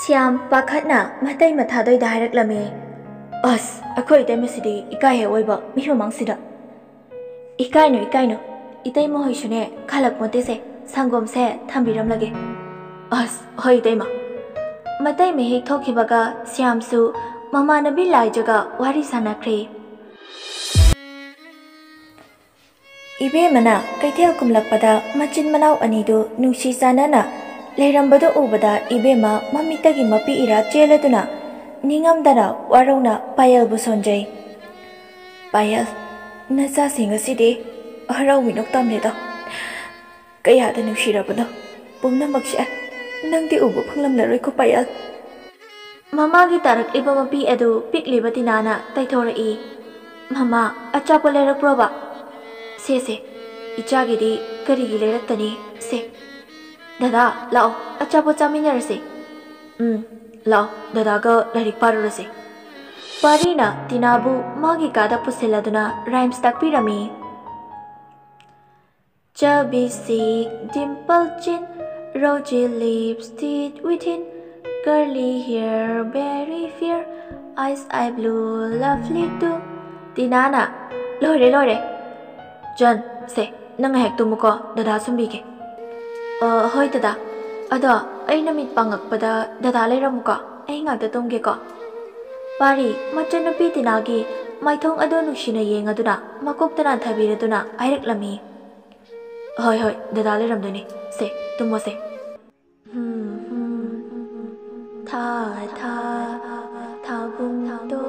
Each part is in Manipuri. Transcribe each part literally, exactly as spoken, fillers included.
ꯁ꯭ꯌꯥꯝ ꯄꯥꯈꯠꯅ ꯃꯇꯩ ꯃꯊꯥꯗꯣꯏꯗ ꯍꯥꯏꯔꯛꯂꯝꯃꯤ꯫ ꯑꯁ, ꯑꯩꯈꯣꯏ ꯏꯇꯩꯃꯁꯤꯗꯤ ꯏꯀꯥꯏ ꯍꯦꯛ ꯑꯣꯏꯕ ꯃꯤ ꯃꯃꯥꯡꯁꯤꯗ꯫ ꯏꯀꯥꯏꯅꯨ, ꯏꯀꯥꯏꯅꯨ, ꯏꯇꯩꯃ ꯍꯣꯏꯁꯨꯅꯦ ꯈꯜꯂꯛ ꯄꯣꯟꯇꯦꯁꯦ, ꯁꯪꯒꯣꯝꯁꯦ ꯊꯝꯕꯤꯔꯝꯂꯒꯦ꯫ ꯑꯁ, ꯍꯣꯏ ꯏꯇꯩꯃ꯫ ꯃꯇꯩ ꯃꯍꯦꯛ ꯊꯣꯛꯈꯤꯕꯒ ꯁ꯭ꯌꯥꯝꯁꯨ ꯃꯃꯥꯟꯅꯕꯤ ꯂꯥꯏꯖꯒ ꯋꯥꯔꯤ ꯁꯥꯟꯅꯈ꯭ꯔꯦ꯫ ꯏꯕꯦꯝꯃꯅ ꯀꯩꯊꯦꯜ ꯀꯨꯝꯂꯛꯄꯗ ꯃꯆꯤꯟ ꯃꯅꯥꯎ ꯑꯅꯤꯗꯨ ꯅꯨꯡꯁꯤ ꯆꯥꯟꯅꯅ ꯂꯩꯔꯝꯕꯗꯨ ꯎꯕꯗ ꯏꯕꯦꯝꯃ ꯃꯃꯤꯠꯇꯒꯤ ꯃꯄꯤ ꯏꯔꯥ ꯆꯦꯜꯂꯗꯨꯅ ꯅꯤꯡꯉꯝꯗꯅ ꯋꯥꯔꯧꯅ ꯄꯥꯌꯦꯜꯕꯨ ꯁꯣꯟꯖꯩ꯫ ꯄꯥꯌꯦꯜ, ꯅꯆꯥꯁꯤꯡ ꯑꯁꯤꯗꯤ ꯍꯔꯥꯎ ꯃꯤꯅꯣꯛ ꯇꯝꯂꯦꯗ꯫ ꯀꯌꯥꯗ ꯅꯨꯡꯁꯤꯔꯕꯅꯣ ꯄꯨꯝꯅꯃꯛꯁꯦ꯫ ꯅꯪꯗꯤ ꯎꯕ ꯐꯪꯂꯝꯂꯔꯣꯏꯀꯣ ꯄꯥꯌꯦꯜ꯫ ꯃꯃꯥꯒꯤ ꯇꯥꯔꯛꯂꯤꯕ ꯃꯄꯤ ꯑꯗꯨ ꯄꯤꯛꯂꯤꯕ ꯇꯤꯅꯥꯅ ꯇꯩꯊꯣꯔꯛꯏ꯫ ꯃꯃꯥ, ꯑꯆꯥꯄꯣꯠ ꯂꯩꯔꯛꯄ꯭ꯔꯣꯕ? ꯁꯦ, ꯁꯦ, ꯏꯆꯥꯒꯤꯗꯤ ꯀꯔꯤꯒꯤ ꯂꯩꯔꯛꯇꯅꯤ? ꯁꯦ, ꯗꯗꯥ, ꯂꯥꯛꯑꯣ, ꯑꯆꯥꯄꯣꯠ ꯆꯥꯃꯤꯟꯅꯔꯁꯦ꯫ ꯎꯝ, ꯂꯥꯛꯑꯣ, ꯗꯗꯥꯒ ꯂꯥꯏꯔꯤꯛ ꯄꯥꯔꯨꯔꯁꯦ꯫ ꯄꯥꯔꯤꯅ ꯇꯤꯅꯥꯕꯨ ꯃꯥꯒꯤ ꯀꯥꯗ ꯄꯨꯁꯤꯜꯂꯗꯨꯅ rhymes ꯇꯥꯛꯄꯤꯔꯝꯃꯤ꯫ Chubby cheek, dimple chin, rosy lips, teeth within, curly hair, very fair, eyes eye blue, lovely too. ꯇꯤꯅꯥꯅ, "ꯂꯣꯏꯔꯦ, ꯂꯣꯏꯔꯦ꯫ ꯖꯣꯟ, ꯁꯦ, ꯅꯪ ꯉꯥꯏꯍꯥꯛ ꯇꯨꯝꯃꯨꯀꯣ, ꯗꯗꯥ ꯁꯨꯝꯕꯤꯒꯦ꯫" "ꯑ, ꯍꯣꯏ ꯗꯗꯥ꯫ ꯑꯗꯣ ꯑꯩꯅ ꯃꯤꯠ ꯄꯥꯡꯉꯛꯄꯗ ꯗꯗꯥ ꯂꯩꯔꯝꯃꯨꯀꯣ, ꯑꯩ ꯉꯥꯛꯇ ꯇꯨꯝꯒꯦꯀꯣ꯫" ꯄꯥꯔꯤ, ꯃꯆꯟꯅꯨꯄꯤ ꯇꯤꯅꯥꯒꯤ ꯃꯥꯏꯊꯣꯡ ꯑꯗꯨ ꯅꯨꯡꯁꯤꯅ ꯌꯦꯡꯉꯗꯨꯅ ꯃꯀꯣꯛꯇ ꯅꯥꯟꯊꯕꯤꯔꯗꯨꯅ ꯍꯥꯏꯔꯛꯂꯝꯃꯤ꯫ "ꯍꯣꯏ, ꯍꯣꯏ, ꯗꯗꯥ ꯂꯩꯔꯝꯗꯣꯏꯅꯦ꯫ ꯁꯦ, ꯇꯨꯝꯃꯣꯁꯦ꯫" ꯊꯥ, ꯊꯥ, ꯊꯥꯕꯨꯡꯗꯣ,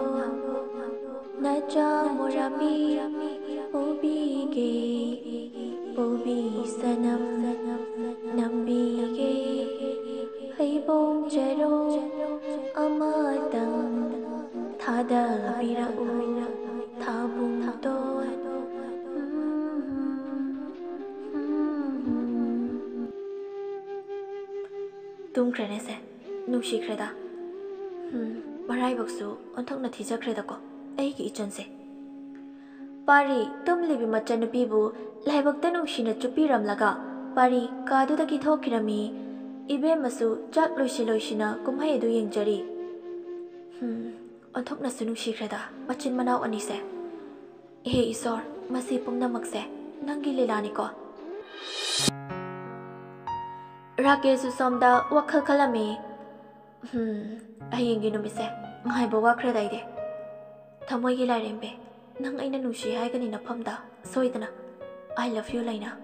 ꯅꯆꯥ ꯃꯨꯔꯥꯕꯤ ꯄꯨꯕꯤꯒꯦ, ꯄꯨꯕꯤ ꯁꯅꯝ ꯅꯝꯕꯤꯒꯦ, ꯍꯩꯕꯣꯡ ꯆꯔꯣꯡ ꯑꯃꯇꯪ ꯊꯥꯗꯕꯤꯔꯛꯎ, ꯊꯥꯕꯨꯡꯗꯣ꯫ ꯇꯨꯝꯈ꯭ꯔꯦꯅꯦꯁꯦ, ꯅꯨꯡꯁꯤꯈ꯭ꯔꯦꯗ꯫ ꯍꯝ, ꯃꯔꯥꯏꯕꯛꯁꯨ ꯑꯣꯟꯊꯣꯛꯅ ꯊꯤꯖꯈ꯭ꯔꯦꯗꯀꯣ, ꯑꯩꯒꯤ ꯏꯆꯟꯁꯦ꯫ ꯄꯥꯔꯤ ꯇꯨꯝꯂꯤꯕꯤ ꯃꯆꯟꯅꯨꯄꯤꯕꯨ ꯂꯥꯏꯕꯛꯇ ꯅꯨꯡꯁꯤꯅ ꯆꯨꯞꯄꯤꯔꯝꯂꯒ ꯄꯥꯔꯤ ꯀꯥꯗꯨꯗꯒꯤ ꯊꯣꯛꯈꯤꯔꯝꯃꯤ꯫ ꯏꯕꯦꯝꯃꯁꯨ ꯆꯥꯛ ꯂꯣꯏꯁꯤ ꯂꯣꯏꯁꯤꯅ ꯀꯨꯝꯍꯩ ꯑꯗꯨ ꯌꯦꯡꯖꯔꯤ꯫ ꯍꯝ, ꯑꯣꯟꯊꯣꯛꯅꯁꯨ ꯅꯨꯡꯁꯤꯈ꯭ꯔꯦꯗ ꯃꯆꯤꯟ ꯃꯅꯥꯎ ꯑꯅꯤꯁꯦ꯫ ꯏꯍꯦ ꯏꯁꯣꯔ, ꯃꯁꯤ ꯄꯨꯝꯅꯃꯛꯁꯦ ꯅꯪꯒꯤ ꯂꯤꯂꯥꯅꯤꯀꯣ꯫ ꯔꯥꯀꯦꯁꯁꯨ ꯁꯣꯝꯗ ꯋꯥꯈꯜ ꯈꯜꯂꯝꯃꯤ꯫ ꯍꯝ, ꯍꯌꯦꯡꯒꯤ ꯅꯨꯃꯤꯠꯁꯦ ꯉꯥꯏꯕ ꯋꯥꯈ꯭ꯔꯦꯗ ꯑꯩꯗꯤ꯫ ꯊꯃꯣꯏꯒꯤ ꯂꯥꯏꯔꯦꯝꯕꯤ, ꯅꯪ ꯑꯩꯅ ꯅꯨꯡꯁꯤ ꯍꯥꯏꯒꯅꯤ ꯅꯐꯝꯗ ꯁꯣꯏꯗꯅ "I love you" ꯂꯩꯅ꯫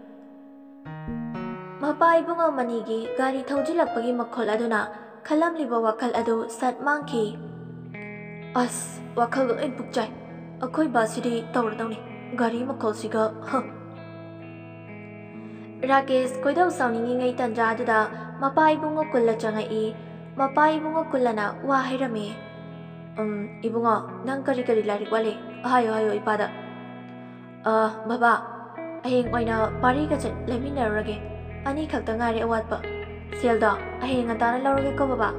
ꯃꯄꯥ ꯏꯕꯨꯡꯉꯣ ꯃꯅꯤꯒꯤ ꯒꯥꯔꯤ ꯊꯧꯖꯤꯜꯂꯛꯄꯒꯤ ꯃꯈꯣꯜ ꯑꯗꯨꯅ ꯈꯜꯂꯝꯂꯤꯕ ꯋꯥꯈꯜ ꯑꯗꯨ ꯁꯠ ꯃꯥꯡꯈꯤ꯫ ꯑꯁ, ꯋꯥꯈꯜꯒ ꯂꯣꯏ ꯄꯨꯛꯆꯥꯏ꯫ ꯑꯩꯈꯣꯏ ꯕꯥꯁꯤꯗꯤ ꯇꯧꯔꯗꯧꯅꯤ꯫ ꯒꯥꯔꯤ ꯃꯈꯣꯜꯁꯤꯒ, ꯍ꯫ ꯔꯥꯀꯦꯁ ꯈꯣꯏꯗꯧ ꯁꯥꯎꯅꯤꯡꯉꯤꯉꯩ ꯇꯟꯖꯥ ꯑꯗꯨꯗ ꯃꯄꯥ ꯏꯕꯨꯡꯉꯣ ꯀꯨꯜꯂ ꯆꯪꯉꯛꯏ꯫ ꯃꯄꯥ ꯏꯕꯨꯡꯉꯣ ꯀꯨꯜꯂꯅ ꯋꯥ ꯍꯥꯏꯔꯝꯃꯤ꯫ "ꯎꯝ, ꯏꯕꯨꯡꯉꯣ, ꯅꯪ ꯀꯔꯤ ꯀꯔꯤ ꯂꯥꯏꯔꯤꯛ ꯋꯥꯠꯂꯤ? ꯍꯥꯏꯌꯣ, ꯍꯥꯏꯌꯣ ꯏꯄꯥꯗ꯫" "ꯑ, ꯕꯕꯥ, ꯍꯌꯦꯡ ꯑꯣꯏꯅ ꯄꯥꯔꯤꯒ ꯆꯠ ꯂꯩꯃꯤꯟꯅꯔꯨꯔꯒꯦ꯫ ꯑꯅꯤ ꯈꯛꯇ ꯉꯥꯏꯔꯦ ꯑꯋꯥꯠꯄ꯫ ꯁꯦꯜꯗꯣ ꯍꯌꯦꯡ ꯉꯟꯇꯥꯅ ꯂꯧꯔꯒꯦꯀꯣ, ꯕꯕꯥ?"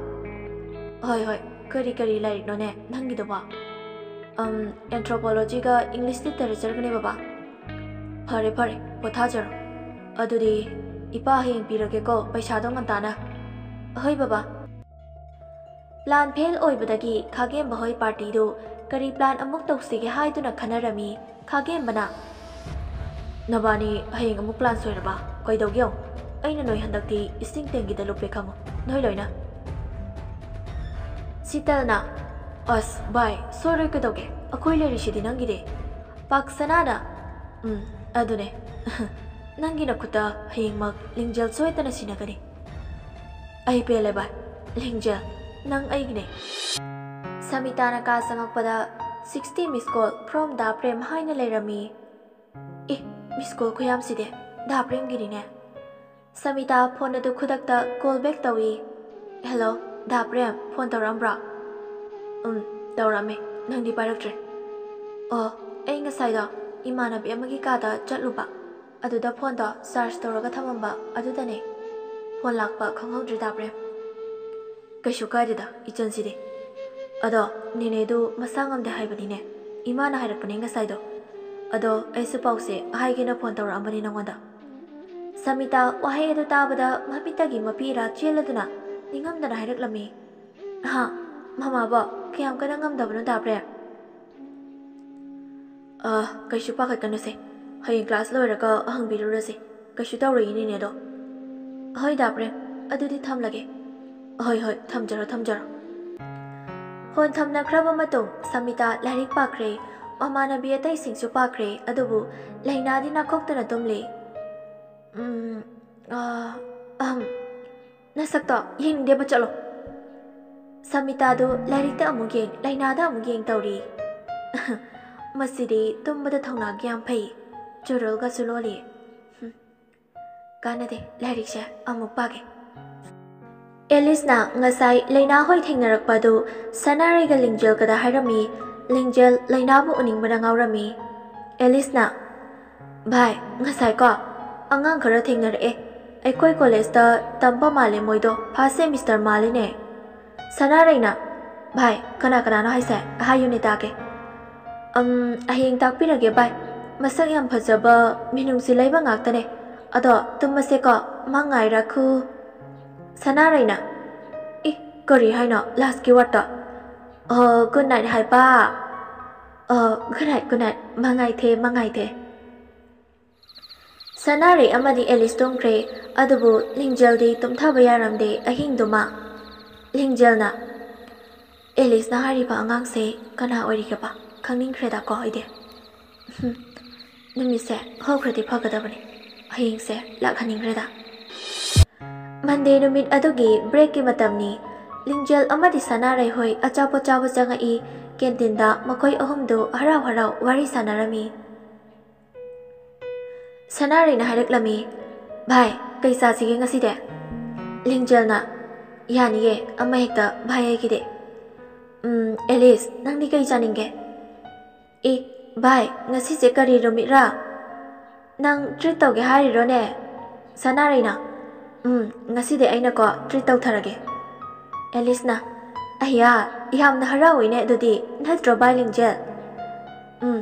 "ꯍꯣꯏ, ꯍꯣꯏ, ꯀꯔꯤ ꯀꯔꯤ ꯂꯥꯏꯔꯤꯛꯅꯣꯅꯦ ꯅꯪꯒꯤꯗꯨꯕꯣ?" "ꯑꯝ, Anthropology-ꯒ English Literature-ꯒꯅꯦ, ꯕꯕꯥ꯫" "ꯐꯔꯦ, ꯐꯔꯦ, ꯄꯣꯊꯥꯖꯔꯣ꯫ ꯑꯗꯨꯗꯤ ꯏꯄꯥ ꯍꯌꯦꯡ ꯄꯤꯔꯒꯦꯀꯣ ꯄꯩꯁꯥꯗꯣ ꯉꯟꯇꯥꯅ꯫" "ꯍꯣꯏ, ꯕꯕꯥ꯫" ꯄ꯭ꯂꯥꯟ ꯐꯦꯜ ꯑꯣꯏꯕꯗꯒꯤ ꯈꯥꯒꯦꯝꯕ ꯍꯣꯏ ꯄꯥꯔꯇꯤꯗꯨ ꯀꯔꯤ ꯄ꯭ꯂꯥꯟ ꯑꯃꯨꯛ ꯇꯧꯁꯤꯒꯦ ꯍꯥꯏꯗꯨꯅ ꯈꯟꯅꯔꯝꯃꯤ꯫ ꯈꯥꯒꯦꯝꯕꯅ, "ꯅꯕꯥꯅꯤ ꯍꯌꯦꯡ ꯑꯃꯨꯛ ꯄ꯭ꯂꯥꯟ ꯁꯣꯏꯔꯕ? ꯀꯩꯗꯧꯒꯦ ꯌꯦꯡꯉꯨ, ꯑꯩꯅ ꯅꯣꯏ ꯍꯟꯗꯛꯇꯤ ꯏꯁꯤꯡ ꯇꯦꯡꯀꯤꯗ ꯂꯨꯞꯄꯦ ꯈꯪꯉꯨ, ꯅꯣꯏ ꯂꯣꯏꯅ꯫" ꯁꯤꯇꯜꯅ, "ꯑꯁ ꯚꯥꯏ, ꯁꯣꯏꯔꯣꯏ ꯀꯩꯗꯧꯒꯦ, ꯑꯩꯈꯣꯏ ꯂꯩꯔꯤꯁꯤꯗꯤ ꯅꯪꯒꯤꯗꯤ꯫" ꯄꯥꯛꯁꯅꯥꯅ, "ꯎꯝ, ꯑꯗꯨꯅꯦ꯫ ꯅꯪꯒꯤ ꯅꯈꯨꯠꯇ ꯍꯌꯦꯡꯃꯛ ꯂꯤꯡꯖꯦꯜ ꯁꯣꯏꯗꯅ ꯁꯤꯟꯅꯒꯅꯤ꯫" "ꯑꯩ ꯄꯦꯜꯂꯦ ꯚꯥꯏ, ꯂꯤꯡꯖꯦꯜ, ꯅꯪ ꯑꯩꯒꯤꯅꯦ꯫" ꯁꯃꯤꯇꯥꯅ ꯀꯥ ꯆꯪꯉꯛꯄꯗ, "Sixty miss call from Da Prem" ꯍꯥꯏꯅ ꯂꯩꯔꯝꯃꯤ꯫ "ꯑꯦ, miss call ꯈꯨꯌꯥꯝꯁꯤꯗꯤ ꯗꯥ ꯄ꯭ꯔꯦꯝꯒꯤꯅꯤꯅꯦ꯫" ꯁꯃꯤꯇꯥ ꯐꯣꯟ ꯑꯗꯨ ꯈꯨꯗꯛꯇ call back ꯇꯧꯏ꯫ "Hello, ꯗꯥ ꯄ꯭ꯔꯦꯝ, ꯐꯣꯟ ꯇꯧꯔꯛꯑꯝꯕ꯭ꯔꯣ?" "ꯎꯝ, ꯇꯧꯔꯛꯑꯝꯃꯦ, ꯅꯪꯗꯤ ꯄꯥꯏꯔꯛꯇ꯭ꯔꯦ꯫" "ꯑꯣ, ꯑꯩ ꯉꯁꯥꯏꯗꯣ ꯏꯃꯥꯟꯅꯕꯤ ꯑꯃꯒꯤ ꯀꯥꯗ ꯆꯠꯂꯨꯕ, ꯑꯗꯨꯗ ꯐꯣꯟꯗꯣ ꯆꯥꯔꯖ ꯇꯧꯔꯒ ꯊꯝꯃꯝꯕ ꯑꯗꯨꯗꯅꯦ꯫ ꯐꯣꯟ ꯂꯥꯛꯄ ꯈꯪꯍꯧꯗ꯭ꯔꯦ ꯗꯥ ꯄ꯭ꯔꯦꯝ꯫" "ꯀꯩꯁꯨ ꯀꯥꯏꯗꯦꯗ ꯏꯆꯟꯁꯤꯗꯤ꯫ ꯑꯗꯣ ꯅꯦꯅꯦꯗꯨ ꯃꯁꯥ ꯉꯝꯗꯦ ꯍꯥꯏꯕꯅꯤꯅꯦ, ꯏꯃꯥꯅ ꯍꯥꯏꯔꯛꯄꯅꯦ ꯉꯁꯥꯏꯗꯣ꯫ ꯑꯗꯣ ꯑꯩꯁꯨ ꯄꯥꯎꯁꯦ ꯍꯥꯏꯒꯦꯅ ꯐꯣꯟ ꯇꯧꯔꯛꯑꯝꯕꯅꯦ ꯅꯉꯣꯟꯗ꯫" ꯁꯃꯤꯇꯥ ꯋꯥꯍꯩ ꯑꯗꯨ ꯇꯥꯕꯗ ꯃꯃꯤꯠꯇꯒꯤ ꯃꯄꯤ ꯏꯔꯥ ꯆꯦꯜꯂꯗꯨꯅ ꯅꯤꯡꯉꯝꯗꯅ ꯍꯥꯏꯔꯛꯂꯝꯃꯤ꯫ "ꯍꯥ? ꯃꯃꯥꯕꯣ, ꯀꯌꯥꯝ ꯀꯟꯅ ꯉꯝꯗꯕꯅꯣ ꯗꯥ ꯄ꯭ꯔꯦꯝ?" "ꯑ, ꯀꯩꯁꯨ ꯄꯥꯈꯠꯀꯅꯨꯁꯦ꯫ ꯍꯌꯦꯡ ꯀ꯭ꯂꯥꯁ ꯂꯣꯏꯔꯒ ꯍꯪꯕꯤꯔꯨꯔꯁꯦ꯫ ꯀꯩꯁꯨ ꯇꯧꯔꯣꯏ ꯏꯅꯦꯅꯦꯗꯣ꯫" "ꯍꯣꯏ ꯗꯥ ꯄ꯭ꯔꯦꯝ, ꯑꯗꯨꯗꯤ ꯊꯝꯂꯒꯦ꯫" "ꯍꯣꯏ, ꯍꯣꯏ, ꯊꯝꯖꯔꯣ, ꯊꯝꯖꯔꯣ꯫" ꯐꯣꯟ ꯊꯝꯅꯈ꯭ꯔꯕ ꯃꯇꯨꯡ ꯁꯃꯤꯇꯥ ꯂꯥꯏꯔꯤꯛ ꯄꯥꯈ꯭ꯔꯦ꯫ ꯃꯃꯥꯟꯅꯕꯤ ꯑꯇꯩꯁꯤꯡꯁꯨ ꯄꯥꯈ꯭ꯔꯦ, ꯑꯗꯨꯕꯨ ꯂꯩꯅꯥꯗꯤ ꯅꯥꯈꯣꯛꯇꯨꯅ ꯇꯨꯝꯂꯤ꯫ "ꯎꯝ, ꯑ, ꯑꯍꯝ, ꯅꯁꯛꯇꯣ ꯌꯦꯡꯅꯤꯡꯗꯦꯕ, ꯆꯠꯂꯣ꯫" ꯁꯃꯤꯇꯥꯗꯨ ꯂꯥꯏꯔꯤꯛꯇ ꯑꯃꯨꯛ ꯌꯦꯡ, ꯂꯩꯅꯥꯗ ꯑꯃꯨꯛ ꯌꯦꯡ ꯇꯧꯔꯤ꯫ "ꯃꯁꯤꯗꯤ ꯇꯨꯝꯕꯗ ꯊꯧꯅꯥ ꯌꯥꯝ ꯐꯩ, ꯆꯨꯔꯨꯜꯒꯁꯨ ꯂꯣꯜꯂꯤ꯫ ꯍꯨꯝ, ꯀꯥꯟꯅꯗꯦ, ꯂꯥꯏꯔꯤꯛꯁꯦ ꯑꯃꯨꯛ ꯄꯥꯒꯦ꯫" ꯑꯦꯂꯤꯁꯅ ꯉꯁꯥꯏ ꯂꯩꯅꯥ ꯍꯣꯏ ꯊꯦꯡꯅꯔꯛꯄ ꯑꯗꯨ ꯁꯅꯥꯔꯩꯒ ꯂꯤꯡꯖꯦꯜꯒꯗ ꯍꯥꯏꯔꯝꯃꯤ꯫ ꯂꯤꯡꯖꯦꯜ ꯂꯩꯅꯥꯕꯨ ꯎꯅꯤꯡꯕꯅ ꯉꯥꯎꯔꯝꯃꯤ꯫ ꯑꯦꯂꯤꯁꯅ, "ꯚꯥꯏ, ꯉꯁꯥꯏꯀꯣ ꯑꯉꯥꯡ ꯈꯔ ꯊꯦꯡꯅꯔꯛꯑꯦ꯫ ꯑꯩꯈꯣꯏ ꯀꯣꯂꯦꯖꯇ ꯇꯝꯕ ꯃꯥꯜꯂꯦ ꯃꯣꯏꯗꯣ, ꯐꯥꯔꯁ ꯁꯦꯃꯤꯁꯇꯔ ꯃꯥꯜꯂꯤꯅꯦ꯫" ꯁꯅꯥꯔꯩꯅ, "ꯚꯥꯏ, ꯀꯅꯥ ꯀꯅꯥꯅꯣ ꯍꯥꯏꯁꯦ? ꯍꯥꯏꯌꯨꯅꯦ ꯇꯥꯒꯦ꯫" "ꯑꯝ, ꯍꯌꯦꯡ ꯇꯥꯛꯄꯤꯔꯒꯦ ꯚꯥꯏ꯫ ꯃꯁꯛ ꯌꯥꯝ ꯐꯖꯕ, ꯃꯤꯅꯨꯡꯁꯤ ꯂꯩꯕ ꯉꯥꯛꯇꯅꯦ꯫ ꯑꯗꯣ ꯇꯨꯝꯃꯁꯦꯀꯣ, ꯃꯪ ꯉꯥꯏꯔꯈꯨ꯫" ꯁꯅꯥꯔꯩꯅ, "ꯏ, ꯀꯔꯤ ꯍꯥꯏꯅꯣ ꯂꯥꯁꯀꯤ ꯋꯥꯔꯗꯇꯣ?" "ꯑꯣ, ꯒꯨꯗ ꯅꯥꯏꯠ ꯍꯥꯏꯕ꯫ ꯑꯣ, ꯒꯨꯗ ꯅꯥꯏꯠ, ꯒꯨꯗ ꯅꯥꯏꯠ꯫ ꯃꯪ ꯉꯥꯏꯊꯦ, ꯃꯪ ꯉꯥꯏꯊꯦ꯫" ꯁꯅꯥꯔꯩ ꯑꯃꯗꯤ ꯑꯦꯂꯤꯁ ꯇꯨꯝꯈ꯭ꯔꯦ, ꯑꯗꯨꯕꯨ ꯂꯤꯡꯖꯦꯜꯗꯤ ꯇꯨꯝꯊꯕ ꯌꯥꯔꯝꯗꯦ ꯑꯍꯤꯡꯗꯨꯃ꯫ ꯂꯤꯡꯖꯦꯜꯅ, "ꯑꯦꯂꯤꯁꯅ ꯍꯥꯏꯔꯤꯕ ꯑꯉꯥꯡꯁꯦ ꯀꯅꯥ ꯑꯣꯏꯔꯤꯒꯕ? ꯈꯪꯅꯤꯡꯈ꯭ꯔꯦꯗꯀꯣ ꯑꯩꯗꯤ꯫ ꯍꯨꯝ, ꯅꯨꯃꯤꯠꯁꯦ ꯍꯧꯈ꯭ꯔꯗꯤ ꯐꯒꯗꯕꯅꯤ, ꯍꯌꯦꯡꯁꯦ ꯂꯥꯛꯍꯟꯅꯤꯡꯈ꯭ꯔꯦꯗ꯫" ꯃꯟꯗꯦ ꯅꯨꯃꯤꯠ ꯑꯗꯨꯒꯤ ꯕ꯭ꯔꯦꯛꯀꯤ ꯃꯇꯝꯅꯤ꯫ ꯂꯤꯡꯖꯦꯜ ꯑꯃꯗꯤ ꯁꯅꯥꯔꯩ ꯍꯣꯏ ꯑꯆꯥꯄꯣꯠ ꯆꯥꯕ ꯆꯪꯉꯛꯏ꯫ ꯀꯦꯟꯇꯤꯟꯗ ꯃꯈꯣꯏ ꯑꯍꯨꯝꯗꯨ ꯍꯔꯥꯎ ꯍꯔꯥꯎ ꯋꯥꯔꯤ ꯁꯥꯟꯅꯔꯝꯃꯤ꯫ ꯁꯅꯥꯔꯩꯅ ꯍꯥꯏꯔꯛꯂꯝꯃꯤ, "ꯚꯥꯏ, ꯀꯩ ꯆꯥꯁꯤꯒꯦ ꯉꯁꯤꯗꯤ?" ꯂꯤꯡꯖꯦꯜꯅ, "ꯌꯥꯅꯤꯌꯦ, ꯑꯃ ꯍꯦꯛꯇ ꯚꯥꯏ ꯑꯩꯒꯤꯗꯤ꯫" "ꯎꯝ, ꯑꯦꯂꯤꯁ, ꯅꯪꯗꯤ ꯀꯩ ꯆꯥꯅꯤꯡꯒꯦ?" "ꯑꯦ, ꯚꯥꯏ, ꯉꯁꯤꯁꯦ ꯀꯔꯤ ꯅꯨꯃꯤꯠꯔꯥ? ꯅꯪ ꯇ꯭ꯔꯤꯠ ꯇꯧꯒꯦ ꯍꯥꯏꯔꯤꯔꯣꯅꯦ?" ꯁꯅꯥꯔꯩꯅ, "ꯎꯝ, ꯉꯁꯤꯗꯤ ꯑꯩꯅꯀꯣ ꯇ꯭ꯔꯤꯠ ꯇꯧꯊꯔꯒꯦ꯫" ꯑꯦꯂꯤꯁꯅ, "ꯑꯍꯤꯌꯥ, ꯌꯥꯝꯅ ꯍꯔꯥꯎꯋꯤꯅꯦ ꯑꯗꯨꯗꯤ, ꯅꯠꯇ꯭ꯔꯣ ꯚꯥꯏ ꯂꯤꯡꯖꯦꯜ?" "ꯎꯝ,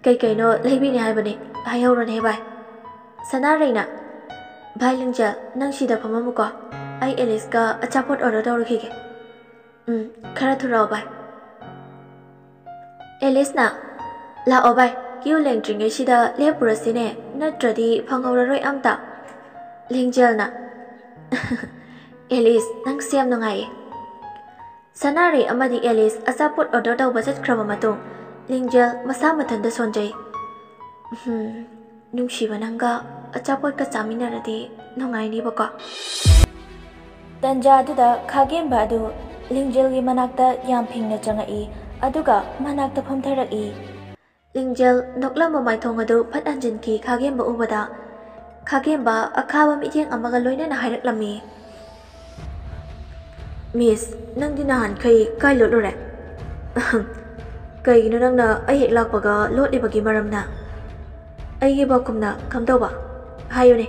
ꯀꯩꯀꯩꯅꯣ ꯂꯩꯕꯤꯅꯤ ꯍꯥꯏꯕꯅꯤ, ꯍꯥꯏꯍꯧꯔꯣꯅꯦ ꯚꯥꯏ꯫" ꯁꯅꯥꯔꯩꯅ, "ꯚꯥꯏ ꯂꯤꯡꯖꯦꯜ, ꯅꯪ ꯁꯤꯗ ꯐꯝꯃꯝꯃꯨꯀꯣ, ꯑꯩ ꯑꯦꯂꯤꯁꯀ ꯑꯆꯥꯄꯣꯠ ꯑꯣꯔꯗꯔ ꯇꯧꯔꯨꯈꯤꯒꯦ꯫ ꯎꯝ, ꯈꯔ ꯊꯨꯔꯛꯑꯣ ꯚꯥꯏ꯫" ꯑꯦꯂꯤꯁꯅ, "ꯂꯥꯛꯑꯣ ꯚꯥꯏ, ꯀ꯭ꯌꯨ ꯂꯦꯡꯗ꯭ꯔꯤꯉꯩꯁꯤꯗ ꯂꯦꯞꯄꯨꯔꯁꯤꯅꯦ, ꯅꯠꯇ꯭ꯔꯗꯤ ꯐꯪꯍꯧꯔꯔꯣꯏ ꯑꯝꯇ꯫" ꯂꯤꯡꯖꯦꯜꯅ, "ꯑꯦꯂꯤꯁ, ꯅꯪꯁꯦ ꯌꯥꯝ ꯅꯨꯡꯉꯥꯏꯌꯦ꯫" ꯁꯅꯥꯔꯩ ꯑꯃꯗꯤ ꯑꯦꯂꯤꯁ ꯑꯆꯥꯄꯣꯠ ꯑꯣꯔꯗꯔ ꯇꯧꯕ ꯆꯠꯈ꯭ꯔꯕ ꯃꯇꯨꯡ, ꯂꯤꯡꯖꯦꯜ ꯃꯁꯥ ꯃꯊꯟꯇ ꯁꯣꯟꯖꯩ꯫ "ꯎꯝ, ꯅꯨꯡꯁꯤꯕ ꯅꯪꯒ ꯑꯆꯥꯄꯣꯠꯀ ꯆꯥꯃꯤꯟꯅꯔꯗꯤ ꯅꯨꯡꯉꯥꯏꯅꯤꯕꯀꯣ꯫" ꯇꯟꯖꯥꯗꯨꯗ ꯈꯥꯒꯦꯝꯕ ꯑꯗꯨ ꯂꯤꯡꯖꯦꯜꯒꯤ ꯃꯅꯥꯛꯇ ꯌꯥꯝ ꯐꯤꯡꯅ ꯆꯪꯉꯛꯏ, ꯑꯗꯨꯒ ꯃꯅꯥꯛꯇ ꯐꯝꯊꯔꯛꯏ꯫ ꯂꯤꯡꯖꯦꯜ ꯅꯣꯛꯂꯝꯕ ꯃꯥꯏꯊꯣꯡ ꯑꯗꯨ ꯐꯠ ꯍꯟꯖꯤꯟꯈꯤ꯫ ꯈꯥꯒꯦꯝꯕ ꯎꯕꯗ ꯈꯥꯒꯦꯝꯕ ꯑꯈꯥꯕ ꯃꯤꯠꯌꯦꯡ ꯑꯃꯒ ꯂꯣꯏꯅꯅ ꯍꯥꯏꯔꯛꯂꯝꯃꯤ, "ꯃꯤꯁ, ꯅꯪꯗꯤ ꯅꯍꯥꯟꯈꯩ ꯀꯥꯏ ꯂꯣꯠꯂꯨꯔꯦ?" "ꯀꯩꯒꯤꯅꯣ ꯅꯪꯅ ꯑꯩ ꯍꯦꯛ ꯂꯥꯛꯄꯒ ꯂꯣꯠꯂꯤꯕꯒꯤ ꯃꯔꯝꯅ?" "ꯑꯩꯒꯤ ꯄꯥꯎꯈꯨꯝꯅ ꯀꯝꯗꯧꯕ? ꯍꯥꯏꯌꯨꯅꯦ,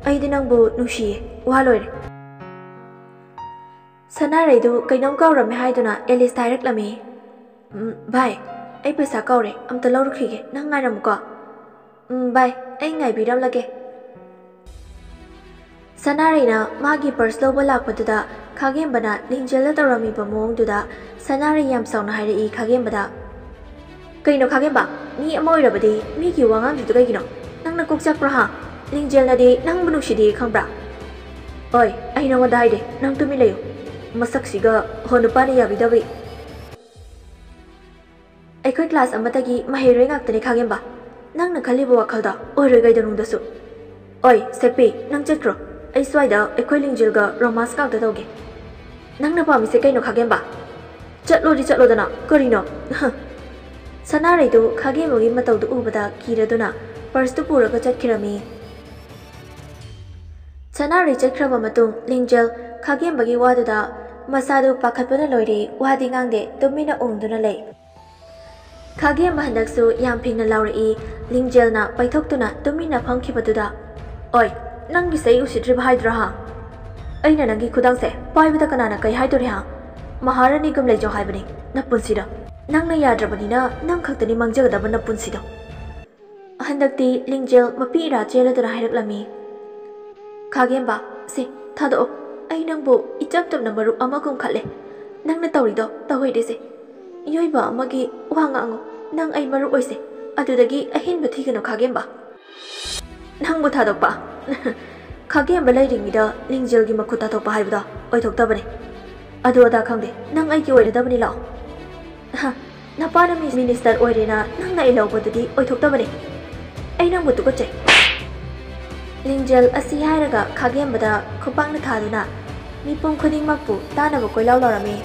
ꯑꯩꯗꯤ ꯅꯪꯕꯨ ꯅꯨꯡꯁꯤꯌꯦ, ꯋꯥ ꯂꯣꯏꯔꯦ꯫" ꯁꯅꯥꯔꯩꯗꯨ ꯀꯩꯅꯣꯝ ꯀꯥꯎꯔꯝꯃꯦ ꯍꯥꯏꯗꯨꯅ ꯑꯦꯂꯤꯁꯇ ꯍꯥꯏꯔꯛꯂꯝꯃꯤ, "ꯎꯝ, ꯚꯥꯏ, ꯑꯩ ꯄꯩꯁꯥ ꯀꯥꯎꯔꯦ, ꯑꯝꯇ ꯂꯧꯔꯨꯈꯤꯒꯦ, ꯅꯪ ꯉꯥꯏꯔꯝꯃꯨꯀꯣ꯫" "ꯎꯝ, ꯚꯥꯏ, ꯑꯩ ꯉꯥꯏꯕꯤꯔꯝꯂꯒꯦ꯫" ꯁꯅꯥꯔꯩꯅ ꯃꯥꯒꯤ ꯄꯔꯁ ꯂꯧꯕ ꯂꯥꯛꯄꯗꯨꯗ ꯈꯥꯒꯦꯝꯕꯅ ꯂꯤꯡꯖꯦꯜꯗ ꯇꯧꯔꯝꯃꯤꯕ ꯃꯑꯣꯡꯗꯨꯗ ꯁꯅꯥꯔꯩ ꯌꯥꯝ ꯁꯥꯎꯅ ꯍꯥꯏꯔꯛꯏ ꯈꯥꯒꯦꯝꯕꯗ, "ꯀꯩꯅꯣ ꯈꯥꯒꯦꯝꯕ, ꯃꯤ ꯑꯃ ꯑꯣꯏꯔꯕꯗꯤ ꯃꯤꯒꯤ ꯋꯥꯉꯥꯡꯗꯨꯗ ꯀꯩꯒꯤꯅꯣ? ꯅꯪꯅ ꯀꯣꯛ ꯆꯥꯛꯄ꯭ꯔꯣ ꯍꯥ? ꯂꯤꯡꯖꯦꯜꯅꯗꯤ ꯅꯪꯕꯨ ꯅꯨꯡꯁꯤꯗꯦ ꯈꯪꯕ꯭ꯔꯥ?" "ꯑꯣꯏ, ꯑꯩ ꯅꯉꯣꯟꯗ ꯍꯥꯏꯗꯦ, ꯅꯪ ꯇꯨꯃꯤꯟ ꯂꯩꯌꯨ꯫ ꯃꯁꯛꯁꯤꯒ ꯍꯣ ꯅꯨꯄꯥꯅ ꯌꯥꯕꯤꯗꯕꯤ꯫ ꯑꯩꯈꯣꯏ ꯀ꯭ꯂꯥꯁ ꯑꯃꯇꯒꯤ ꯃꯍꯩꯔꯣꯏ ꯉꯥꯛꯇꯅꯤ ꯈꯥꯒꯦꯝꯕ꯫ ꯅꯪꯅ ꯈꯜꯂꯤꯕ ꯋꯥꯈꯜꯗꯣ ꯑꯣꯏꯔꯣꯏ ꯀꯩꯗꯧꯅꯨꯡꯗꯁꯨ꯫ ꯑꯣꯏ, ꯁꯦꯛꯄꯤ, ꯅꯪ ꯆꯠꯈ꯭ꯔꯣ꯫ ꯑꯩ ꯁ꯭ꯋꯥꯏꯗ ꯑꯩꯈꯣꯏ ꯂꯤꯡꯖꯦꯜꯒ ꯔꯣꯃꯥꯟꯁ ꯉꯥꯛꯇ ꯇꯧꯒꯦ꯫ ꯅꯪꯅ ꯄꯥꯝꯃꯤꯁꯦ ꯀꯩꯅꯣ ꯈꯥꯒꯦꯝꯕ? ꯆꯠꯂꯣꯗꯤ ꯆꯠꯂꯣꯗꯅ, ꯀꯔꯤꯅꯣ?" ꯁꯅꯥꯔꯩꯗꯨ ꯈꯥꯒꯦꯝꯕꯒꯤ ꯃꯇꯧꯗꯨ ꯎꯕꯗ ꯀꯤꯔꯗꯨꯅ ꯄꯔꯁꯇꯨ ꯄꯨꯔꯒ ꯆꯠꯈꯤꯔꯝꯃꯤ꯫ ꯁꯅꯥꯔꯩ ꯆꯠꯈ꯭ꯔꯕ ꯃꯇꯨꯡ ꯂꯤꯡꯖꯦꯜ ꯈꯥꯒꯦꯝꯕꯒꯤ ꯋꯥꯗꯨꯗ ꯃꯁꯥꯗꯨ ꯄꯥꯈꯠꯄꯅ ꯂꯣꯏꯔꯦ, ꯋꯥꯗꯤ ꯉꯥꯡꯗꯦ, ꯇꯨꯃꯤꯟꯅ ꯎꯪꯗꯨꯅ ꯂꯩ꯫ ꯈꯥꯒꯦꯝꯕ ꯍꯟꯗꯛꯁꯨ ꯌꯥꯝ ꯐꯤꯡꯅ ꯂꯥꯎꯔꯛꯏ꯫ ꯂꯤꯡꯖꯦꯜꯅ ꯄꯩꯊꯣꯛꯇꯨꯅ ꯇꯨꯃꯤꯟꯅ ꯐꯝꯈꯤꯕꯗꯨꯗ, "ꯑꯣꯏ, ꯅꯪꯒꯤꯁꯦ ꯑꯩ ꯎꯁꯤꯠꯇ꯭ꯔꯤꯕ ꯍꯥꯏꯗ꯭ꯔꯥ ꯍꯥ? ꯑꯩꯅ ꯅꯪꯒꯤ ꯈꯨꯗꯥꯡꯁꯦ ꯄꯥꯏꯕꯗ ꯀꯅꯥꯅ ꯀꯩ ꯍꯥꯏꯗꯣꯔꯤ ꯍꯥ? ꯃꯍꯥꯔꯥꯅꯤꯒꯨꯝ ꯂꯩꯖꯧ ꯍꯥꯏꯕꯅꯤ ꯅꯄꯨꯟꯁꯤꯗꯣ꯫ ꯅꯪꯅ ꯌꯥꯗ꯭ꯔꯕꯅꯤꯅ ꯅꯪ ꯈꯛꯇꯅꯤ ꯃꯥꯡꯖꯒꯗꯕ ꯅꯄꯨꯟꯁꯤꯗꯣ꯫" ꯍꯟꯗꯛꯇꯤ ꯂꯤꯡꯖꯦꯜ ꯃꯄꯤ ꯏꯔꯥ ꯆꯦꯜꯂꯗꯨꯅ ꯍꯥꯏꯔꯛꯂꯝꯃꯤ꯫ "ꯈꯥꯒꯦꯝꯕ, ꯁꯦ, ꯊꯥꯗꯣꯛꯑꯣ꯫ ꯑꯩ ꯅꯪꯕꯨ ꯏꯆꯝ ꯆꯝꯅ ꯃꯔꯨꯞ ꯑꯃꯒꯨꯝ ꯈꯜꯂꯦ꯫ ꯅꯪꯅ ꯇꯧꯔꯤꯗꯣ ꯇꯧꯍꯩꯗꯦꯁꯦ꯫ ꯃꯤꯑꯣꯏꯕ ꯑꯃꯒꯤ ꯋꯥ ꯉꯥꯡꯉꯨ꯫ ꯅꯪ ꯑꯩ ꯃꯔꯨꯞ ꯑꯣꯏꯁꯦ꯫ ꯑꯗꯨꯗꯒꯤ ꯑꯍꯦꯟꯕ ꯊꯤꯒꯅꯨ, ꯈꯥꯒꯦꯝꯕ꯫" "ꯅꯪꯕꯨ ꯊꯥꯗꯣꯛꯄ?" "ꯈꯥꯒꯦꯝꯕ ꯂꯩꯔꯤꯉꯩꯗ ꯂꯤꯡꯖꯦꯜꯒꯤ ꯃꯈꯨꯠ ꯊꯥꯗꯣꯛꯄ ꯍꯥꯏꯕꯗꯣ ꯑꯣꯏꯊꯣꯛꯇꯕꯅꯦ꯫ ꯑꯗꯨ ꯑꯗꯥ ꯈꯪꯗꯦ, ꯅꯪ ꯑꯩꯒꯤ ꯑꯣꯏꯔꯗꯕꯅꯤ, ꯂꯥꯛꯑꯣ꯫" "ꯍ, ꯅꯄꯥꯅ ꯃꯤ-, ꯃꯤꯅꯤꯁꯇꯔ ꯑꯣꯏꯔꯦꯅ ꯅꯪꯅ ꯑꯩ ꯂꯧꯕꯗꯨꯗꯤ ꯑꯣꯏꯊꯣꯛꯇꯕꯅꯦ꯫ ꯑꯩ ꯅꯪꯕꯨ ꯇꯨꯀꯠꯆꯩ꯫" ꯂꯤꯡꯖꯦꯜ ꯑꯁꯤ ꯍꯥꯏꯔꯒ ꯈꯥꯒꯦꯝꯕꯗ ꯈꯨꯄꯥꯛꯅ ꯊꯥꯗꯨꯅ ꯃꯤꯄꯨꯝ ꯈꯨꯗꯤꯡꯃꯛꯄꯨ ꯇꯥꯅꯕ ꯀꯣꯏꯂꯥꯎ ꯂꯥꯎꯔꯝꯃꯤ꯫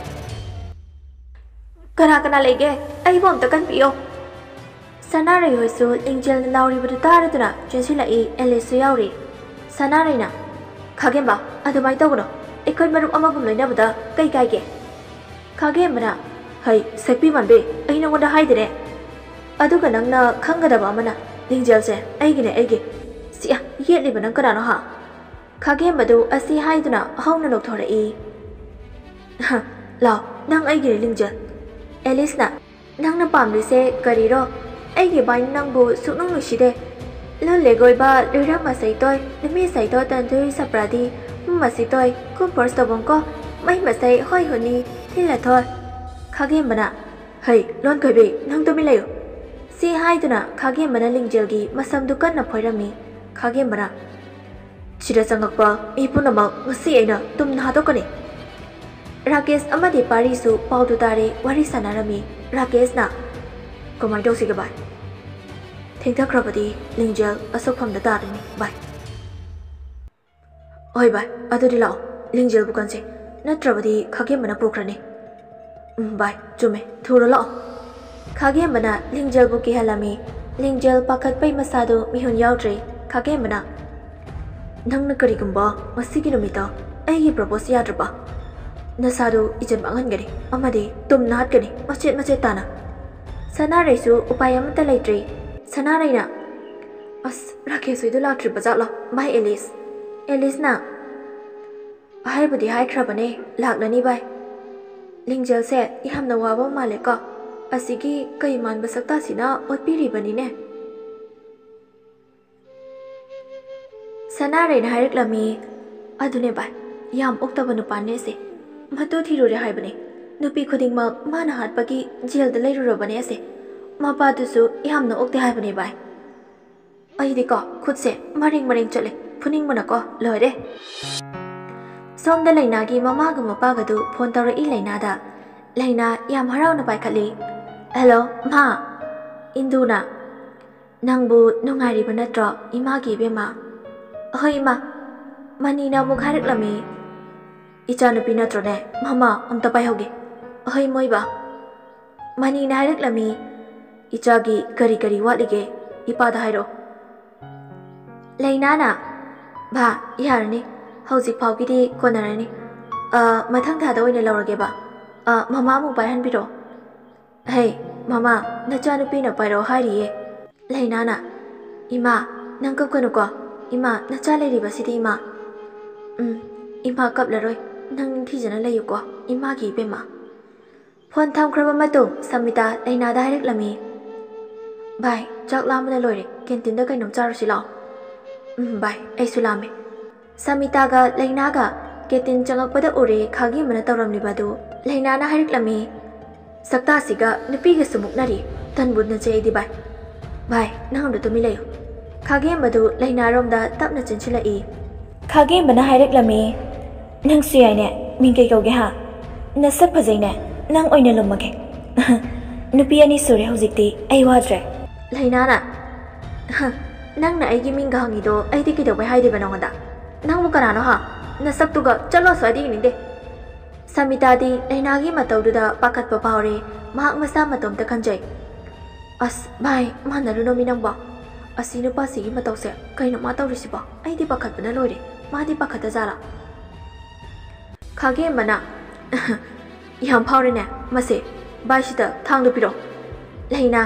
"ꯀꯅꯥ ꯀꯅꯥ ꯂꯩꯒꯦ? ꯑꯩꯕꯨ ꯑꯝꯇ ꯀꯟꯕꯤꯌꯣ꯫" ꯁꯅꯥꯔꯩ ꯍꯣꯏꯁꯨ ꯂꯤꯡꯖꯦꯜꯅ ꯂꯥꯎꯔꯤꯕꯗꯨ ꯇꯥꯔꯗꯨꯅ ꯆꯦꯟꯁꯤꯜꯂꯛꯏ, ꯑꯦꯂꯤꯁꯁꯨ ꯌꯥꯎꯔꯤ꯫ ꯁꯅꯥꯔꯩꯅ, "ꯈꯥꯒꯦꯝꯕ, ꯑꯗꯨꯃꯥꯏꯅ ꯇꯧꯒꯅꯣ꯫ ꯑꯩꯈꯣꯏ ꯃꯔꯨꯞ ꯑꯃꯒꯨꯝ ꯂꯣꯏꯅꯕꯗ ꯀꯩ ꯀꯥꯏꯒꯦ?" ꯈꯥꯒꯦꯝꯕꯅ, "ꯍꯩ, ꯁꯛꯄꯤ ꯃꯥꯟꯕꯤ, ꯑꯩ ꯅꯉꯣꯟꯗ ꯍꯥꯏꯗꯦꯅꯦ꯫ ꯑꯗꯨꯒ ꯅꯪꯅ ꯈꯪꯒꯗꯕ ꯑꯃꯅ, ꯂꯤꯡꯖꯦꯜꯁꯦ ꯑꯩꯒꯤꯅꯦ, ꯑꯩꯒꯤ꯫" "ꯁꯤ, ꯑ, ꯌꯦꯠꯂꯤꯕ ꯅꯪ ꯀꯅꯥꯅꯣ, ꯍꯥ?" ꯈꯥꯒꯦꯝꯕꯗꯨ ꯑꯁꯤ ꯍꯥꯏꯗꯨꯅ ꯍꯧꯅ ꯅꯣꯛꯊꯣꯔꯛꯏ꯫ "ꯍ, ꯂꯥꯎ, ꯅꯪ ꯑꯩꯒꯤꯅꯦ, ꯂꯤꯡꯖꯦꯜ꯫" ꯑꯦꯂꯤꯁꯅ, "ꯅꯪꯅ ꯄꯥꯝꯂꯤꯁꯦ ꯀꯔꯤꯔꯣ? ꯑꯩꯒꯤ ꯕꯥꯏꯅ ꯅꯪꯕꯨ ꯁꯨꯛꯅꯨꯡ ꯅꯨꯡꯁꯤꯗꯦ꯫ ꯂꯨꯜ ꯂꯦꯒꯣꯏꯕ, ꯂꯨꯏꯔꯝ ꯃꯁꯩꯇꯣꯏ, ꯅꯨꯃꯤ ꯁꯩꯇꯣꯏ, ꯇꯟꯊꯨꯏ ꯁꯄ꯭ꯔꯥꯗꯤ, ꯃꯨꯝ ꯃꯁꯤꯇꯣꯏ, ꯀꯨꯝ ꯄꯣꯔꯁ ꯇꯧꯕꯝꯀꯣ, ꯃꯩ ꯃꯁꯩ, ꯍꯣꯏ ꯍꯨꯅꯤ, ꯊꯤꯜꯂ ꯊꯣꯏ꯫" ꯈꯥꯒꯦꯝꯕꯅ, "ꯍꯩ, ꯂꯣꯟ ꯈꯣꯏꯕꯤ, ꯅꯪ ꯇꯨꯃꯤꯟ ꯂꯩꯌꯨ꯫" ꯁꯤ ꯍꯥꯏꯗꯨꯅ ꯈꯥꯒꯦꯝꯕꯅ ꯂꯤꯡꯖꯦꯜꯒꯤ ꯃꯁꯝꯗꯨ ꯀꯟꯅ ꯐꯣꯏꯔꯝꯃꯤ꯫ ꯈꯥꯒꯦꯝꯕꯅ, "ꯁꯤꯗ ꯆꯪꯉꯛꯄ ꯃꯤ ꯄꯨꯝꯅꯃꯛ ꯉꯁꯤ ꯑꯩꯅ ꯇꯨꯝꯅ ꯍꯥꯠꯇꯣꯛꯀꯅꯤ꯫" ꯔꯥꯀꯦꯁ ꯑꯃꯗꯤ ꯄꯥꯔꯤꯁꯨ ꯄꯥꯎꯗꯨ ꯇꯥꯔꯦ ꯋꯥꯔꯤ ꯁꯥꯟꯅꯔꯝꯃꯤ꯫ ꯔꯥꯀꯦꯁꯅ, "ꯀꯃꯥꯏꯅ ꯇꯧꯁꯤꯒꯦ ꯚꯥꯏ? ꯊꯦꯡꯊꯈ꯭ꯔꯕꯗꯤ ꯂꯤꯡꯖꯦꯜ ꯑꯁꯣꯛꯐꯝꯗ ꯇꯥꯔꯅꯤ ꯚꯥꯏ꯫" "ꯍꯣꯏ ꯚꯥꯏ, ꯑꯗꯨꯗꯤ ꯂꯥꯛꯑꯣ, ꯂꯤꯡꯖꯦꯜꯕꯨ ꯀꯟꯁꯦ, ꯅꯠꯇ꯭ꯔꯕꯗꯤ ꯈꯥꯒꯦꯝꯕꯅ ꯄꯨꯈ꯭ꯔꯅꯤ꯫" "ꯎꯝ ꯚꯥꯏ, ꯆꯨꯝꯃꯦ, ꯊꯨꯔꯣ ꯂꯥꯛꯑꯣ꯫" ꯈꯥꯒꯦꯝꯕꯅ ꯂꯤꯡꯖꯦꯜꯕꯨ ꯀꯤꯍꯜꯂꯝꯃꯤ꯫ ꯂꯤꯡꯖꯦꯜ ꯄꯥꯈꯠꯄꯩ ꯃꯁꯥꯗꯨ ꯃꯤꯍꯨꯟ ꯌꯥꯎꯗ꯭ꯔꯦ꯫ ꯈꯥꯒꯦꯝꯕꯅ, "ꯅꯪꯅ ꯀꯔꯤꯒꯨꯝꯕ ꯉꯁꯤꯒꯤ ꯅꯨꯃꯤꯠꯇ ꯑꯩꯒꯤ ꯄ꯭ꯔꯄꯣꯁ ꯌꯥꯗ꯭ꯔꯕ, ꯅꯁꯥꯗꯨ ꯏꯖꯠ ꯃꯥꯡꯍꯟꯒꯅꯤ ꯑꯃꯗꯤ ꯇꯨꯝꯅ ꯍꯥꯠꯀꯅꯤ, ꯃꯆꯦꯠ ꯃꯆꯦꯠ ꯇꯥꯅ꯫" ꯁꯅꯥꯔꯩꯁꯨ ꯎꯄꯥꯏ ꯑꯃꯠꯇ ꯂꯩꯇ꯭ꯔꯦ꯫ ꯁꯅꯥꯔꯩꯅ, "ꯑꯁ, ꯔꯥꯀꯦꯁ ꯍꯣꯏꯗꯨ ꯂꯥꯛꯇ꯭ꯔꯤꯕ ꯖꯥꯠꯂꯣ? ꯚꯥꯏ ꯑꯦꯂꯤꯁ꯫" ꯑꯦꯂꯤꯁꯅ, "ꯍꯥꯏꯕꯨꯗꯤ ꯍꯥꯏꯈ꯭ꯔꯕꯅꯦ, ꯂꯥꯛꯂꯅꯤ ꯚꯥꯏ꯫ ꯂꯤꯡꯖꯦꯜꯁꯦ ꯌꯥꯝꯅ ꯋꯥꯕ ꯃꯥꯜꯂꯦꯀꯣ꯫ ꯑꯁꯤꯒꯤ ꯀꯩ ꯃꯥꯟꯕ ꯁꯛꯇꯥꯁꯤꯅ ꯑꯣꯠꯄꯤꯔꯤꯕꯅꯤꯅꯦ꯫" ꯁꯅꯥꯔꯩꯅ ꯍꯥꯏꯔꯛꯂꯝꯃꯤ, "ꯑꯗꯨꯅꯦ ꯚꯥꯏ, ꯌꯥꯝ ꯑꯣꯛꯇꯕ ꯅꯨꯄꯥꯅꯦ ꯑꯁꯦ꯫ ꯃꯇꯨ ꯊꯤꯔꯨꯔꯦ ꯍꯥꯏꯕꯅꯦ꯫ ꯅꯨꯄꯤ ꯈꯨꯗꯤꯡꯃꯛ ꯃꯥꯅ ꯍꯥꯠꯄꯒꯤ ꯖꯦꯜꯗ ꯂꯩꯔꯨꯔꯕꯅꯦ ꯑꯁꯦ꯫ ꯃꯄꯥꯗꯨꯁꯨ ꯌꯥꯝꯅ ꯑꯣꯛꯇꯦ ꯍꯥꯏꯕꯅꯦ ꯚꯥꯏ꯫ ꯑꯩꯗꯤꯀꯣ ꯈꯨꯠꯁꯦ ꯃꯔꯦꯡ ꯃꯔꯦꯡ ꯆꯠꯂꯦ, ꯐꯨꯅꯤꯡꯕꯅꯀꯣ ꯂꯣꯏꯔꯦ꯫" ꯁꯣꯝꯗ ꯂꯩꯅꯥꯒꯤ ꯃꯃꯥꯒ ꯃꯄꯥꯒꯗꯨ ꯐꯣꯟ ꯇꯧꯔꯛꯏ ꯂꯩꯅꯥꯗ꯫ ꯂꯩꯅꯥ ꯌꯥꯝ ꯍꯔꯥꯎꯅ ꯄꯥꯏꯈꯠꯂꯤ꯫ "ꯍꯦꯜꯂꯣ ꯃꯥ, ꯏꯟꯗꯨꯅ꯫ ꯅꯪꯕꯨ ꯅꯨꯡꯉꯥꯏꯔꯤꯕ ꯅꯠꯇ꯭ꯔꯣ ꯏꯃꯥꯒꯤ ꯏꯕꯦꯝꯃ?" "ꯑꯍꯣꯏ ꯏꯃꯥ꯫" ꯃꯅꯤꯅ ꯑꯃꯨꯛ ꯍꯥꯏꯔꯛꯂꯝꯃꯤ, "ꯏꯆꯥꯅꯨꯄꯤ ꯅꯠꯇ꯭ꯔꯣꯅꯦ? ꯃꯃꯥ ꯑꯝꯇ ꯄꯥꯏꯍꯧꯒꯦ꯫ ꯑꯍꯣꯏ ꯃꯣꯏꯕ꯫" ꯃꯅꯤꯅ ꯍꯥꯏꯔꯛꯂꯝꯃꯤ, "ꯏꯆꯥꯒꯤ ꯀꯔꯤ ꯀꯔꯤ ꯋꯥꯠꯂꯤꯒꯦ ꯏꯄꯥꯗ ꯍꯥꯏꯔꯛꯑꯣ꯫" ꯂꯩꯅꯥꯅ, "ꯚꯥ, ꯌꯥꯔꯅꯤ, ꯍꯧꯖꯤꯛ ꯐꯥꯎꯒꯤꯗꯤ ꯀꯣꯟꯅꯔꯅꯤ꯫ ꯑ, ꯃꯊꯪ ꯊꯥꯗ ꯑꯣꯏꯅ ꯂꯧꯔꯒꯦꯕ꯫ ꯑ, ꯃꯃꯥ ꯑꯃꯨꯛ ꯄꯥꯏꯍꯟꯕꯤꯔꯣ꯫" "ꯍꯦ, ꯃꯃꯥ, ꯅꯆꯥꯅꯨꯄꯤꯅ ꯄꯥꯏꯔꯛꯑꯣ ꯍꯥꯏꯔꯤꯌꯦ꯫" ꯂꯩꯅꯥꯅ, "ꯏꯃꯥ, ꯅꯪ ꯀꯞꯀꯅꯨꯀꯣ꯫ ꯏꯃꯥ, ꯅꯆꯥ ꯂꯩꯔꯤꯕꯁꯤꯗꯤ ꯏꯃꯥ꯫" "ꯎꯝ, ꯏꯃꯥ ꯀꯞꯂꯔꯣꯏ꯫ ꯅꯪ ꯅꯤꯡꯊꯤꯖꯅ ꯂꯩꯌꯨꯀꯣ, ꯏꯃꯥꯒꯤ ꯏꯕꯦꯝꯃ꯫" ꯐꯣꯟ ꯊꯝꯈ꯭ꯔꯕ ꯃꯇꯨꯡ ꯁꯃꯤꯇꯥ ꯂꯩꯅꯥꯗ ꯍꯥꯏꯔꯛꯂꯝꯃꯤ, "ꯚꯥꯏ, ꯆꯥꯛ ꯂꯥꯝꯕꯅ ꯂꯣꯏꯔꯦ, ꯀꯦꯟꯇꯤꯟꯗ ꯀꯩꯅꯣꯝ ꯆꯥꯔꯨꯁꯤ ꯂꯥꯛꯑꯣ꯫" "ꯎꯝ ꯚꯥꯏ, ꯑꯩꯁꯨ ꯂꯥꯝꯃꯦ꯫" ꯁꯃꯤꯇꯥꯒ ꯂꯩꯅꯥꯒ ꯀꯦꯟꯇꯤꯟ ꯆꯪꯉꯛꯄꯗ ꯎꯔꯦ ꯈꯥꯒꯦꯝꯕꯅ ꯇꯧꯔꯝꯂꯤꯕ ꯑꯗꯨ꯫ ꯂꯩꯅꯥꯅ ꯍꯥꯏꯔꯛꯂꯝꯃꯤ, "ꯁꯛꯇꯥꯁꯤꯒ ꯅꯨꯄꯤꯒꯁꯨ ꯃꯨꯛꯅꯔꯤ꯫ ꯇꯟꯕꯨ ꯅꯆꯩ ꯑꯩꯗꯤ ꯚꯥꯏ꯫ ꯚꯥꯏ, ꯅꯪ ꯑꯝꯇ ꯇꯨꯃꯤꯟ ꯂꯩꯌꯨ꯫" ꯈꯥꯒꯦꯝꯕꯗꯨ ꯂꯩꯅꯥꯔꯣꯝꯗ ꯇꯞꯅ ꯆꯦꯟꯁꯤꯜꯂꯛꯏ꯫ ꯈꯥꯒꯦꯝꯕꯅ ꯍꯥꯏꯔꯛꯂꯝꯃꯤ, "ꯅꯪꯁꯨ ꯌꯥꯏꯅꯦ, ꯃꯤꯡ ꯀꯩ ꯀꯧꯒꯦ ꯍꯥ? ꯅꯁꯛ ꯐꯖꯩꯅꯦ, ꯅꯪ ꯑꯣꯏꯅ ꯂꯨꯝꯃꯒꯦ꯫" "ꯅꯨꯄꯤ ꯑꯅꯤ ꯁꯨꯔꯦ ꯍꯧꯖꯤꯛꯇꯤ, ꯑꯩ ꯋꯥꯗ꯭ꯔꯦ꯫" ꯂꯩꯅꯥꯅ, "ꯍ, ꯅꯪꯅ ꯑꯩꯒꯤ ꯃꯤꯡꯒ ꯍꯪꯉꯤꯗꯣ ꯑꯩꯗꯤ ꯀꯩꯗꯧꯕꯩ ꯍꯥꯏꯗꯣꯏꯕ ꯅꯉꯣꯟꯗ? ꯅꯪꯕꯨ ꯀꯅꯥꯅꯣ ꯍꯥ? ꯅꯁꯛꯇꯨꯒ ꯆꯠꯂꯣ ꯑꯁ꯭ꯋꯥꯏꯗ ꯌꯦꯡꯅꯤꯡꯗꯦ꯫" ꯁꯃꯤꯇꯥꯗꯤ ꯂꯩꯅꯥꯒꯤ ꯃꯇꯧꯗꯨꯗ ꯄꯥꯈꯠꯄ ꯐꯥꯎꯔꯦ, ꯃꯍꯥꯛ ꯃꯁꯥ ꯃꯇꯣꯝꯇ ꯈꯟꯖꯩ꯫ "ꯑꯁ ꯚꯥꯏ, ꯃꯥꯟꯅꯔꯨꯅꯣꯃꯤ ꯅꯪꯕꯣ꯫ ꯑꯁꯤ ꯅꯨꯄꯥꯁꯤꯒꯤ ꯃꯇꯧꯁꯦ ꯀꯩꯅꯣ ꯃꯥ ꯇꯧꯔꯤꯁꯤꯕꯣ? ꯑꯩꯗꯤ ꯄꯥꯈꯠꯄꯅ ꯂꯣꯏꯔꯦ꯫ ꯃꯥꯗꯤ ꯄꯥꯈꯠꯇ ꯖꯥꯠꯂꯥ?" ꯈꯥꯒꯦꯝꯕꯅ, "ꯌꯥꯝ ꯐꯥꯎꯔꯦꯅꯦ ꯃꯁꯦ꯫ ꯚꯥꯏ, ꯁꯤꯗ ꯊꯥꯡꯗꯨ ꯄꯤꯔꯛꯑꯣ꯫" ꯂꯩꯅꯥ,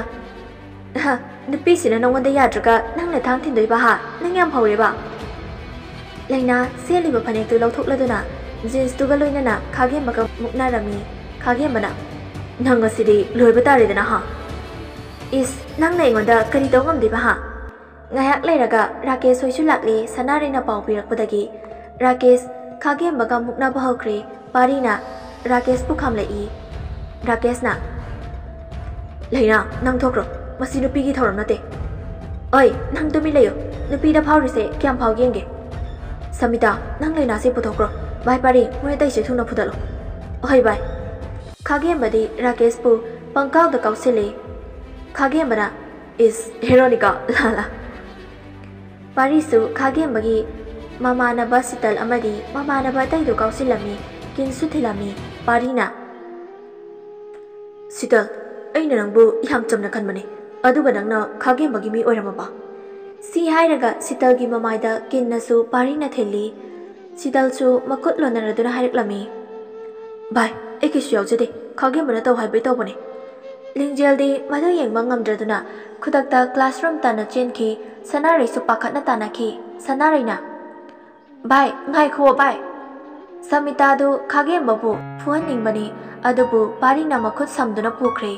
"ꯑꯍ, ꯅꯨꯄꯤꯁꯤꯅ ꯅꯉꯣꯟꯗ ꯌꯥꯗ꯭ꯔꯒ ꯅꯪꯅ ꯊꯥꯡ ꯊꯤꯟꯗꯣꯏꯕ ꯍꯥ? ꯅꯪ ꯌꯥꯝ ꯐꯥꯎꯔꯦꯕ꯫" ꯂꯩꯅꯥ ꯁꯦꯠꯂꯤꯕ ꯐꯅꯦꯛꯇꯨ ꯂꯧꯊꯣꯛꯂꯗꯨꯅ ꯖꯤꯟꯁꯇꯨꯒ ꯂꯣꯏꯅꯅ ꯈꯥꯒꯦꯝꯕꯒ ꯃꯨꯛꯅꯔꯝꯃꯤ꯫ ꯈꯥꯒꯦꯝꯕꯅ, "ꯅꯪ ꯑꯁꯤꯗꯤ ꯂꯣꯏꯕ ꯇꯥꯔꯦꯗꯅ ꯍꯥ? ꯏꯁ, ꯅꯪꯅ ꯑꯩꯉꯣꯟꯗ ꯀꯔꯤ ꯇꯧ ꯉꯝꯗꯣꯏꯕ ꯍꯥ? ꯉꯥꯏꯍꯥꯛ ꯂꯩꯔꯒ ꯔꯥꯀꯦꯁ ꯍꯣꯏꯁꯨ ꯂꯥꯛꯂꯦ꯫ ꯁꯅꯥꯔꯩꯅ ꯄꯥꯎ ꯄꯤꯔꯛꯄꯗꯒꯤ ꯔꯥꯀꯦꯁ ꯈꯥꯒꯦꯝꯕꯒ ꯃꯨꯛꯅꯕ ꯍꯧꯈ꯭ꯔꯦ꯫ ꯄꯥꯔꯤꯅ ꯔꯥꯀꯦꯁꯄꯨ ꯈꯥꯝꯂꯛꯏ꯫ ꯔꯥꯀꯦꯁꯅ, "ꯂꯩꯅꯥ, ꯅꯪ ꯊꯣꯛꯈ꯭ꯔꯣ꯫ ꯃꯁꯤ ꯅꯨꯄꯤꯒꯤ ꯊꯧꯔꯝ ꯅꯠꯇꯦ꯫ ꯑꯣꯏ, ꯅꯪ ꯇꯨꯃꯤꯟ ꯂꯩꯌꯨ꯫ ꯅꯨꯄꯤꯗ ꯐꯥꯎꯔꯤꯁꯦ ꯀꯌꯥꯝ ꯐꯥꯎꯒꯦ ꯌꯦꯡꯒꯦ꯫ ꯁꯃꯤꯇꯥ, ꯅꯪ ꯂꯩꯅꯥꯁꯦ ꯄꯨꯊꯣꯛꯈ꯭ꯔꯣ꯫ ꯚꯥꯏ ꯄꯥꯔꯤ, ꯃꯣꯏ ꯑꯇꯩꯁꯦ ꯊꯨꯅ ꯐꯨꯗꯠꯂꯣ꯫ ꯑꯍꯣꯏ ꯚꯥꯏ꯫" ꯈꯥꯒꯦꯝꯕꯗꯤ ꯔꯥꯀꯦꯁꯄꯨ ꯄꯪꯀꯥꯎꯗ ꯀꯥꯎꯁꯤꯜꯂꯤ꯫ ꯈꯥꯒꯦꯝꯕꯅ, "ꯏꯁ, ꯍꯦꯔꯣꯅꯤꯀꯣ, ꯂꯥꯂꯥ꯫" ꯄꯥꯔꯤꯁꯨ ꯈꯥꯒꯦꯝꯕꯒꯤ ꯃꯃꯥꯟꯅꯕ ꯁꯤꯇꯜ ꯑꯃꯗꯤ ꯃꯃꯥꯟꯅꯕ ꯑꯇꯩꯗꯨ ꯀꯥꯎꯁꯤꯜꯂꯝꯃꯤ꯫ ꯀꯤꯟꯁꯨ ꯊꯤꯜꯂꯝꯃꯤ꯫ ꯄꯥꯔꯤꯅ, "ꯁꯤꯇꯜ, ꯑꯩꯅ ꯅꯪꯕꯨ ꯌꯥꯝ ꯆꯝꯅ ꯈꯟꯕꯅꯦ, ꯑꯗꯨꯒ ꯅꯪꯅ ꯈꯥꯒꯦꯝꯕꯒꯤ ꯃꯤ ꯑꯣꯏꯔꯝꯃꯕ?" ꯁꯤ ꯍꯥꯏꯔꯒ ꯁꯤꯇꯜꯒꯤ ꯃꯃꯥꯏꯗ ꯀꯤꯟꯅꯁꯨ ꯄꯥꯔꯤꯅ ꯊꯤꯜꯂꯤ꯫ ꯁꯤꯇꯜꯁꯨ ꯃꯈꯨꯠ ꯂꯣꯟꯅꯔꯗꯨꯅ ꯍꯥꯏꯔꯛꯂꯝꯃꯤ, "ꯚꯥꯏ, ꯑꯩ ꯀꯩꯁꯨ ꯌꯥꯎꯖꯗꯦ, ꯈꯥꯒꯦꯝꯕꯅ ꯇꯧ ꯍꯥꯏꯕꯩ ꯇꯧꯕꯅꯦ꯫" ꯂꯤꯡꯖꯦꯜꯗꯤ ꯃꯗꯨ ꯌꯦꯡꯕ ꯉꯝꯗ꯭ꯔꯗꯨꯅ ꯈꯨꯗꯛꯇ ꯀ꯭ꯂꯥꯁꯔꯨꯝ ꯇꯥꯟꯅ ꯆꯦꯟꯈꯤ꯫ ꯁꯅꯥꯔꯩꯁꯨ ꯄꯥꯈꯠꯅ ꯇꯥꯟꯅꯈꯤ꯫ ꯁꯅꯥꯔꯩꯅ, "ꯚꯥꯏ, ꯉꯥꯏꯈꯨꯑꯣ ꯚꯥꯏ꯫ ꯁꯃꯤꯇꯥꯗꯨ ꯈꯥꯒꯦꯝꯕꯕꯨ ꯐꯨꯍꯟꯅꯤꯡꯕꯅꯤ, ꯑꯗꯨꯕꯨ ꯄꯥꯔꯤꯅ ꯃꯈꯨꯠ ꯁꯝꯗꯨꯅ ꯄꯨꯈ꯭ꯔꯦ꯫"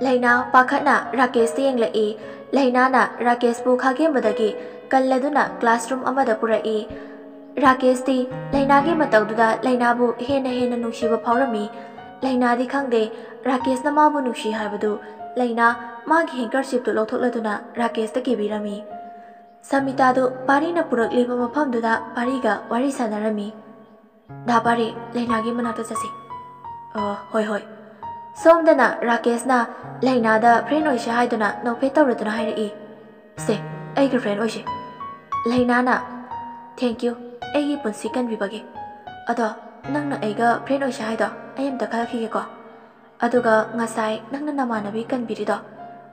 ꯂꯩꯅꯥ ꯄꯥꯈꯠꯅ ꯔꯥꯀꯦꯁꯇ ꯌꯦꯡꯂꯛꯏ꯫ ꯂꯩꯅꯥꯅ ꯔꯥꯀꯦꯁꯄꯨ ꯈꯥꯒꯦꯝꯕꯗꯒꯤ ꯀꯜꯂꯗꯨꯅ ꯀ꯭ꯂꯥꯁꯔꯨꯝ ꯑꯃꯗ ꯄꯨꯔꯛꯏ꯫ ꯔꯥꯀꯦꯁꯇꯤ ꯂꯩꯅꯥꯒꯤ ꯃꯇꯧꯗꯨꯗ ꯂꯩꯅꯥꯕꯨ ꯍꯦꯟꯅ ꯍꯦꯟꯅ ꯅꯨꯡꯁꯤꯕ ꯐꯥꯎꯔꯝꯃꯤ꯫ ꯂꯩꯅꯥꯗꯤ ꯈꯪꯗꯦ, ꯔꯥꯀꯦꯁꯅ ꯃꯥꯕꯨ ꯅꯨꯡꯁꯤ ꯍꯥꯏꯕꯗꯨ ꯂꯩꯅꯥ ꯃꯥꯒꯤ ꯍꯦꯡꯀꯔꯁꯤꯞꯇꯨ ꯂꯧꯊꯣꯛꯂꯗꯨꯅ ꯔꯥꯀꯦꯁꯇ ꯀꯤꯕꯤꯔꯝꯃꯤ꯫ ꯁꯃꯤꯇꯥꯗꯨ ꯄꯥꯔꯤꯅ ꯄꯨꯔꯛꯂꯤꯕ ꯃꯐꯝꯗꯨꯗ ꯄꯥꯔꯤꯒ ꯋꯥꯔꯤ ꯁꯥꯟꯅꯔꯝꯃꯤ꯫ "ꯗꯥ ꯄꯥꯔꯤ, ꯂꯩꯅꯥꯒꯤ ꯃꯅꯥꯛꯇ ꯆꯠꯁꯤ꯫" "ꯑ, ꯍꯣꯏ, ꯍꯣꯏ꯫" ꯁꯣꯝꯗꯅ ꯔꯥꯀꯦꯁꯅ ꯂꯩꯅꯥꯗ ꯐ꯭ꯔꯦꯟ ꯑꯣꯏꯁꯦ ꯍꯥꯏꯗꯨꯅ ꯅꯣꯛꯐꯦꯠ ꯇꯧꯔꯗꯨꯅ ꯍꯥꯏꯔꯛꯏ꯫ "ꯁꯦ, ꯑꯩꯒ ꯐ꯭ꯔꯦꯟ ꯑꯣꯏꯁꯦ꯫" ꯂꯩꯅꯥꯅ, "Thank you, ꯑꯩꯒꯤ ꯄꯨꯟꯁꯤ ꯀꯟꯕꯤꯕꯒꯤ꯫ ꯑꯗꯣ, ꯅꯪꯅ ꯑꯩꯒ ꯐ꯭ꯔꯦꯟ ꯑꯣꯏꯁꯦ ꯍꯥꯏꯗꯣ ꯑꯩ ꯑꯝꯇ ꯈꯜꯂꯛꯈꯤꯒꯦꯀꯣ꯫ ꯑꯗꯨꯒ ꯉꯁꯥꯏ ꯅꯪꯅ ꯅꯃꯥꯟꯅꯕꯤ ꯀꯟꯕꯤꯔꯤꯗꯣ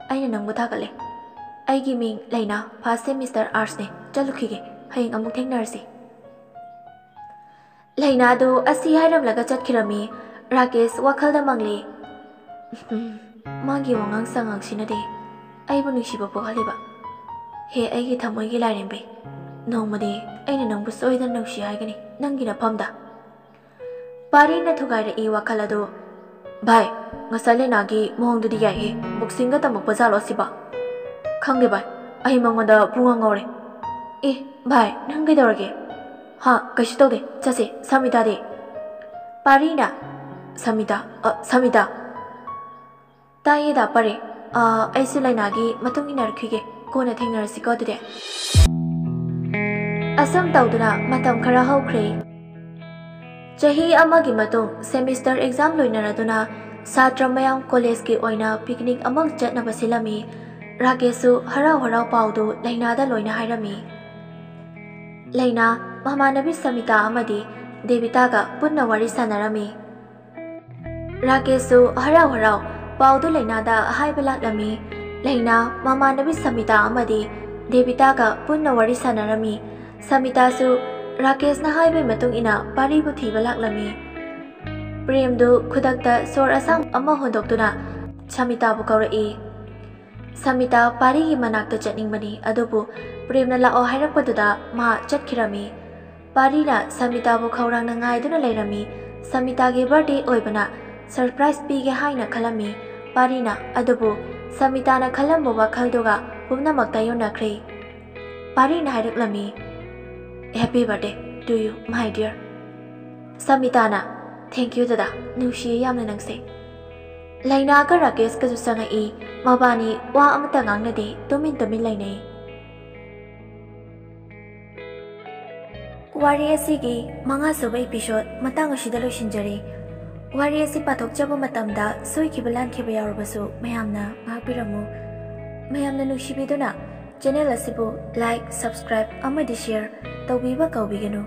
ꯑꯩꯅ ꯅꯪꯕꯨ ꯊꯥꯒꯠꯂꯦ꯫ ꯑꯩꯒꯤ ꯃꯤꯡ ꯂꯩꯅꯥ, ꯐꯥꯔꯁ ꯁꯦꯃꯤꯁꯇꯔ ꯑꯥꯔꯠꯁꯅꯦ꯫ ꯆꯠꯂꯨꯈꯤꯒꯦ, ꯍꯌꯦꯡ ꯑꯃꯨꯛ ꯊꯦꯡꯅꯔꯁꯤ꯫" ꯂꯩꯅꯥꯗꯨ ꯑꯁꯤ ꯍꯥꯏꯔꯝꯂꯒ ꯆꯠꯈꯤꯔꯝꯃꯤ꯫ ꯔꯥꯀꯦꯁ ꯋꯥꯈꯜꯗ ꯃꯪꯂꯤ꯫ "ꯎꯝ, ꯃꯥꯒꯤ ꯋꯥꯉꯥꯡ ꯁꯉꯥꯡꯁꯤꯅꯗꯤ ꯑꯩꯕꯨ ꯅꯨꯡꯁꯤꯕ ꯄꯣꯛꯍꯜꯂꯤꯕ꯫ ꯍꯦ ꯑꯩꯒꯤ ꯊꯃꯣꯏꯒꯤ ꯂꯥꯏꯔꯦꯝꯕꯤ, ꯅꯣꯡꯃꯗꯤ ꯑꯩꯅ ꯅꯪꯕꯨ ꯁꯣꯏꯗꯅ ꯅꯨꯡꯁꯤ ꯍꯥꯏꯒꯅꯤ, ꯅꯪꯒꯤ ꯅꯐꯝꯗ꯫" ꯄꯥꯔꯤꯅ ꯊꯨꯒꯥꯏꯔꯛꯏ ꯋꯥꯈꯜ ꯑꯗꯨ꯫ "ꯚꯥꯏ, ꯉꯁꯥꯏ ꯂꯩꯅꯥꯒꯤ ꯃꯑꯣꯡꯗꯨꯗꯤ ꯌꯥꯏꯍꯦ꯫ ꯕꯣꯛꯁꯤꯡꯒ ꯇꯝꯃꯛꯄ ꯖꯥꯠꯂꯣ ꯁꯤꯕ? ꯈꯪꯗꯦ ꯚꯥꯏ, ꯑꯩ ꯃꯉꯣꯟꯗ ꯄꯨꯡꯉꯥꯎ ꯉꯥꯎꯔꯦ꯫ ꯑꯦ ꯚꯥꯏ, ꯅꯪ ꯀꯩꯗꯧꯔꯒꯦ? ꯍꯥ, ꯀꯩꯁꯨ ꯇꯧꯗꯦ, ꯆꯠꯁꯦ꯫ ꯁꯃꯤꯇꯥꯗꯤ? ꯄꯥꯔꯤꯅ, ꯁꯃꯤꯇꯥ, ꯑ, ꯁꯃꯤꯇꯥ꯫ ꯇꯥꯏꯌꯦ ꯗꯥ ꯄꯥꯔꯤ꯫ ꯑ, ꯑꯩꯁꯨ ꯂꯩꯅꯥꯒꯤ ꯃꯇꯨꯡ ꯏꯟꯅꯔꯛꯈꯤꯒꯦ꯫ ꯀꯣꯟꯅ ꯊꯦꯡꯅꯔꯁꯤꯀꯣ ꯑꯗꯨꯗꯤ꯫ ꯑꯁꯨꯝ ꯇꯧꯗꯨꯅ ꯃꯇꯝ ꯈꯔ ꯍꯧꯈ꯭ꯔꯦ꯫ ꯆꯍꯤ ꯑꯃꯒꯤ ꯃꯇꯨꯡ semester exam ꯂꯣꯏꯅꯔꯗꯨꯅ ꯁꯥꯇ꯭ꯔ ꯃꯌꯥꯝ ꯀꯣꯂꯦꯖꯀꯤ ꯑꯣꯏꯅ picnic ꯑꯃ ꯆꯠꯅꯕ ꯁꯤꯜꯂꯝꯃꯤ꯫ ꯔꯥꯀꯦꯁꯁꯨ ꯍꯔꯥꯎ ꯍꯔꯥꯎ ꯄꯥꯎꯗꯨ ꯂꯩꯅꯥꯗ ꯂꯣꯏꯅ ꯍꯥꯏꯔꯝꯃꯤ꯫ ꯂꯩꯅꯥ, ꯃꯃꯥꯟꯅꯕꯤ ꯁꯃꯤꯇꯥ ꯑꯃꯗꯤ ꯗꯦꯕꯤꯇꯥꯒ ꯄꯨꯟꯅ ꯋꯥꯔꯤ ꯁꯥꯟꯅꯔꯝꯃꯤ꯫ ꯔꯥꯀꯦꯁꯁꯨ ꯍꯔꯥꯎ ꯍꯔꯥꯎ ꯄꯥꯎꯗꯨ ꯂꯩꯅꯥꯗ ꯍꯥꯏꯕ ꯂꯥꯛꯂꯝꯃꯤ꯫ ꯂꯩꯅꯥ, ꯃꯃꯥꯟꯅꯕꯤ ꯁꯃꯤꯇꯥ ꯑꯃꯗꯤ ꯗꯦꯕꯤꯇꯥꯒ ꯄꯨꯟꯅ ꯋꯥꯔꯤ ꯁꯥꯟꯅꯔꯝꯃꯤ꯫ ꯁꯃꯤꯇꯥꯁꯨ ꯔꯥꯀꯦꯁꯅ ꯍꯥꯏꯕꯒꯤ ꯃꯇꯨꯡ ꯏꯟꯅ ꯄꯥꯔꯤꯕꯨ ꯊꯤꯕ ꯂꯥꯛꯂꯝꯃꯤ꯫ ꯄ꯭ꯔꯦꯝꯗꯨ ꯈꯨꯗꯛꯇ ꯁꯣꯔ ꯑꯁꯥꯡ ꯑꯃ ꯍꯣꯟꯗꯣꯛꯇꯨꯅ ꯁꯃꯤꯇꯥꯕꯨ ꯀꯧꯔꯛꯏ꯫ ꯁꯃꯤꯇꯥ ꯄꯥꯔꯤꯒꯤ ꯃꯅꯥꯛꯇ ꯆꯠꯅꯤꯡꯕꯅꯤ, ꯑꯗꯨꯕꯨ ꯄ꯭ꯔꯦꯝꯅ ꯂꯥꯛꯑꯣ ꯍꯥꯏꯔꯛꯄꯗꯨꯗ ꯃꯥ ꯆꯠꯈꯤꯔꯝꯃꯤ꯫ ꯄꯥꯔꯤꯅ ꯁꯃꯤꯇꯥꯕꯨ ꯈꯧꯔꯥꯡꯅ ꯉꯥꯏꯗꯨꯅ ꯂꯩꯔꯝꯃꯤ꯫ ꯁꯃꯤꯇꯥꯒꯤ birthday ꯑꯣꯏꯕꯅ surprise ꯄꯤꯒꯦ ꯍꯥꯏꯅ ꯈꯜꯂꯝꯃꯤ ꯄꯥꯔꯤꯅ, ꯑꯗꯨꯕꯨ ꯁꯃꯤꯇꯥꯅ ꯈꯜꯂꯝꯕ ꯋꯥꯈꯜꯗꯨꯒ ꯄꯨꯝꯅꯃꯛ ꯇꯥꯏꯌꯣꯟꯅꯈ꯭ꯔꯦ꯫ ꯄꯥꯔꯤꯅ ꯍꯥꯏꯔꯛꯂꯝꯃꯤ, "Happy birthday to you, my dear." ꯁꯃꯤꯇꯥꯅ, "Thank you ꯗꯗꯥ, ꯅꯨꯡꯁꯤꯌꯦ ꯌꯥꯝꯅ ꯅꯪꯁꯦ꯫" ꯂꯩꯅꯥꯒ ꯔꯥꯀꯦꯁꯀꯁꯨ ꯆꯪꯉꯛꯏ꯫ ꯃꯕꯥꯅꯤ ꯋꯥ ꯑꯃꯠꯇ ꯉꯥꯡꯅꯗꯦ, ꯇꯨꯃꯤꯟ ꯇꯨꯃꯤꯟ ꯂꯩꯅꯩ꯫ ꯋꯥꯔꯤ ꯑꯁꯤꯒꯤ ꯃꯉꯥꯁꯨꯕ episode ꯃꯇꯥꯡ ꯑꯁꯤꯗ ꯂꯣꯏꯁꯤꯟꯖꯔꯦ꯫ ꯋꯥꯔꯤ ꯑꯁꯤ ꯄꯥꯊꯣꯛꯆꯕ ꯃꯇꯝꯗ ꯁꯣꯏꯈꯤꯕ ꯂꯥꯟꯈꯤꯕ ꯌꯥꯎꯔꯕꯁꯨ ꯃꯌꯥꯝꯅ ꯉꯥꯛꯄꯤꯔꯝꯃꯨ꯫ ꯃꯌꯥꯝꯅ ꯅꯨꯡꯁꯤꯕꯤꯗꯨꯅ channel ꯑꯁꯤꯕꯨ like, subscribe ꯑꯃꯗꯤ share ꯇꯧꯕꯤꯕ ꯀꯥꯎꯕꯤꯒꯅꯨ꯫